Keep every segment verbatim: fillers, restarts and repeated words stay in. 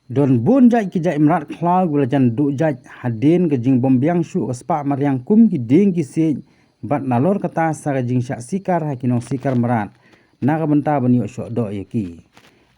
Don bun jait ki jait mrad khlaw kiba la jan duh jait hadien ka jingbym biang shuh ka spah mariang kum ki dieng ki siej bad nalor kata sa ka jingshah sikar ha ki nong sikar mrad na ka bynta ban ïoh shoh doh ïa ki.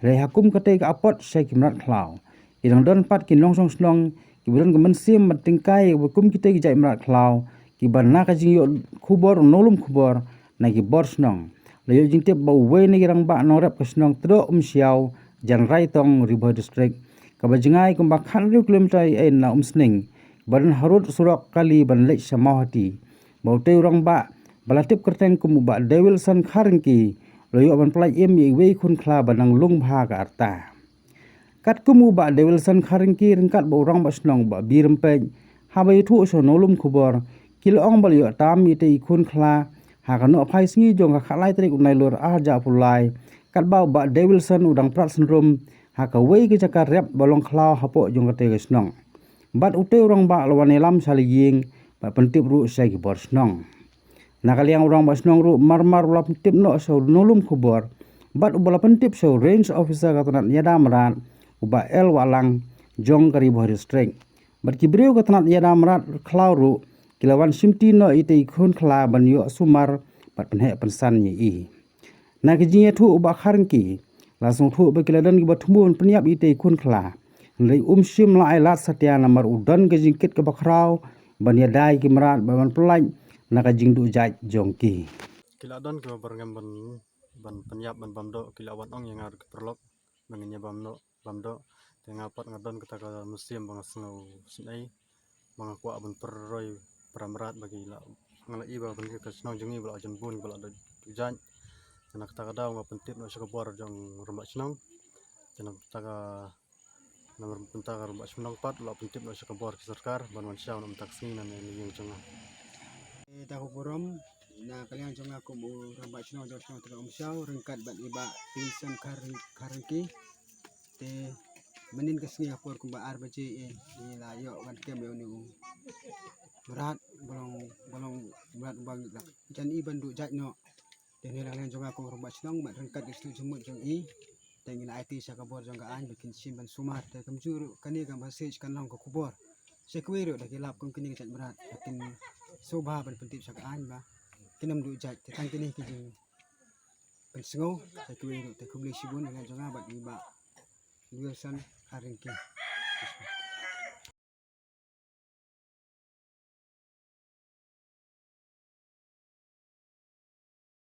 Hynrei ha kum katei ka apot sha ki mrad khlaw, ki dang don pat ki nongshong shnong kiba don ka mynsiem ban tyngkai ïa kaba kum kitei ki jait mrad khlaw kiba na ka jingïoh khubor u nonglum khubor na ki bor shnong la ïoh jingtip ba uwei na ki rangbah nongrep ka shnong Tdoh Umshiaw, Janraitong, Ri Bhoi District, kaba jngai kumba khathynriew kilometer ïa na Umsning, ba don harud surok kali ban leit sha Mawhati, ba utei u rangbah ba la tip kyrteng kum u Bah Dewilson Kharngki la ïoh ban pyllait im ïa iwei i khun khla ba nang lung bha ka rta. Katkum u Bah Dewilson Kharngki ryngkat bad u rangbah shnong Bah Birympeit, haba ïathuh sha u nonglum khubor, ki la ong ba la ïoh tam ïa itei i khun khla ha ka nohphai sngi jong ka khatlai tarik u Nailur arhajar arphew lai, katba u Bah Dewilson u dang prat synrum ha kawei ka jaka rep ba long khlaw hapoh jong katei ka shnong. Bad utei u rangbah la wan ïalam sha la ïing bad pyntip ruh sha ki bor shnong. Na ka liang u rangbah shnong ruh marmar u la pyntip noh sha u nonglum khubor bad uba la pyntip sha u Range Officer ka tnat ïada mrad, u Bah L Wahlang, jong ka Ri Bhoi District. Bad ki briew ka tnat ïada mrad khlaw ruh ki la wan shimti noh ïa itei i khun khla ban ïoh sumar bad pynheh pynsan ïa i. Na ka jingïathuh u Bah Kharngki la sngewthuh ba ki la don kiba thmu ban pynïap ïa itei i khun khla, hynrei um shym la ai lad satia namar u don ka jingkit kaba khraw ban ïada ïa ki mrad bad ban pyllait na ka jingduh jait jong ki. Ki la don kiba byrngem ban, ban pynïap ban bam doh, ki la wan ong ïa nga ruh ki paralok ba ngin ïa bam noh, bam doh. Te nga pat nga don kata ka mynsiem ba nga sngewsynei, ba nga kwah ban pyrroi para mrad ba ki la, nga la i ba ban ka shnong jong ngi ba la jan bun ba la duh jait. Te na kata ka daw nga pyntip noh sha ka bor jong rangbah shnong. Te na kata ka, na kata ka rangbah shnong pat la pyntip noh sha ka bor ki sorkar ban wan shaw na mynta ka sngi na ne ïing jong nga. Eh, da ka burom na ka liang jong nga kum u rangbah shnong jong shnong Tdoh Umshiaw ryngkat bad i Bah Dewilson Khar-, Kharngki. Te mynnin ka sngi ha por kumba ar baje eh, ngi la ïoh ban kem ïa une u mrad ba long, ba long mrad ba ngi la jan i ban duh jait noh. Te na ka liang jong nga kum u rangbah shnong bad ryngkat ki shnong jingmut jong i, te ngi la aiti sha ka bor jong ka aiñ ba kin shim ban sumar. Te kumjuh ruh kane ka message kan long ka khubor sha kiwei ruh da ki lap kum kine ki jait mrad ba kin sngewbha ban pyntip sha ka aiñ ba kin ym duh jait. Te tang kine ki jingpynsngew sha kiwei ruh. Te khublei shibun na ka liang jong nga bad i Bah Dewilson Kharngki.